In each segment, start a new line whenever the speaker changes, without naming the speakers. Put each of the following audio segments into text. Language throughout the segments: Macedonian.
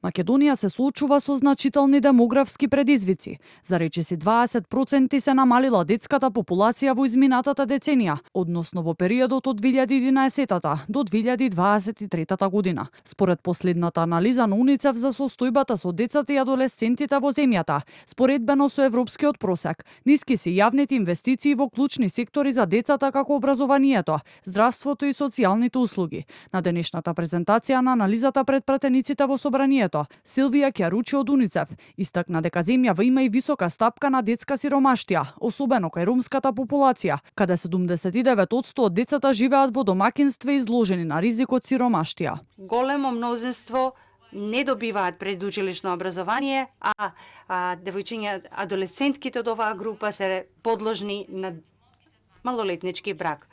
Македонија се соочува со значителни демографски предизвици. За речиси 20% се намалила детската популација во изминатата деценија, односно во периодот од 2011 до 2023 година. Според последната анализа на УНИЦЕФ за состојбата со децата и адолесцентите во земјата, споредбено со европскиот просек, ниски се јавните инвестиции во клучни сектори за децата како образованието, здравството и социјалните услуги. На денешната презентација на анализата пред пратениците во собранието, Силвија Кјаручи од УНИЦЕФ истакна дека земјава има и висока стапка на детска сиромаштија, особено кај ромската популација, каде 79% од децата живеат во домаќинства изложени на ризик од сиромаштија.
Големо мнозинство не добиваат предучилишно образование, а девојчиња адолесцентките од оваа група се подложни на малолетнички брак.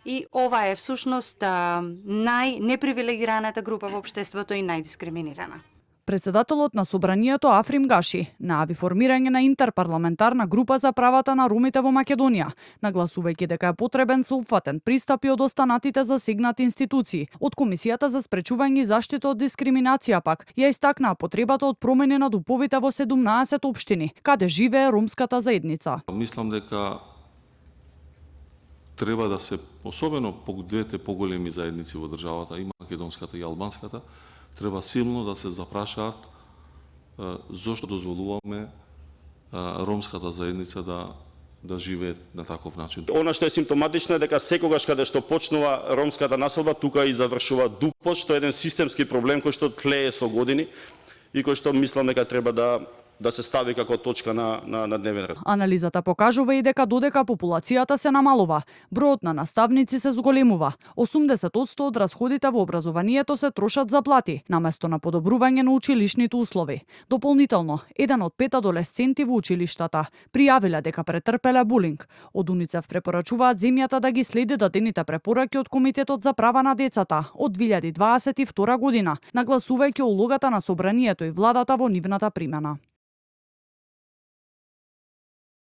И ова е всушност најнепривилегираната група во општеството и најдискриминирана.
Председателот на собранието Африм Гаши најави формирање на интерпарламентарна група за правата на ромите во Македонија, нагласувајќи дека е потребен соопфатен пристап и од останатите засегнати институции. Од Комисијата за спречување и заштита од дискриминација пак ја истакнаа потребата од промени на дуповите во 17 општини, каде живее ромската заедница.
Мислам дека треба да се, особено по двете поголеми заедници во државата, и македонската и албанската, треба силно да се запрашаат зошто дозволуваме ромската заедница да живее на таков начин.
Она што е симптоматично е дека секогаш каде што почнува ромската населба, тука и завршува дупот, што е еден системски проблем кој што тлее со години и кој што мислам дека треба да се стави како точка на дневен ред.
Анализата покажува и дека додека популацијата се намалува, бројот на наставници се зголемува. 80% од расходите во образованието се трошат за плати, наместо на подобрување на училишните услови. Дополнително, 1 од 5 адолесценти во училиштата пријавиле дека претрпеле булинг. Од УНИЦЕФ препорачуваат земјата да ги следи дадените препораки од Комитетот за права на децата од 2022 година, нагласувајќи улогата на собранието и владата во нивната примена.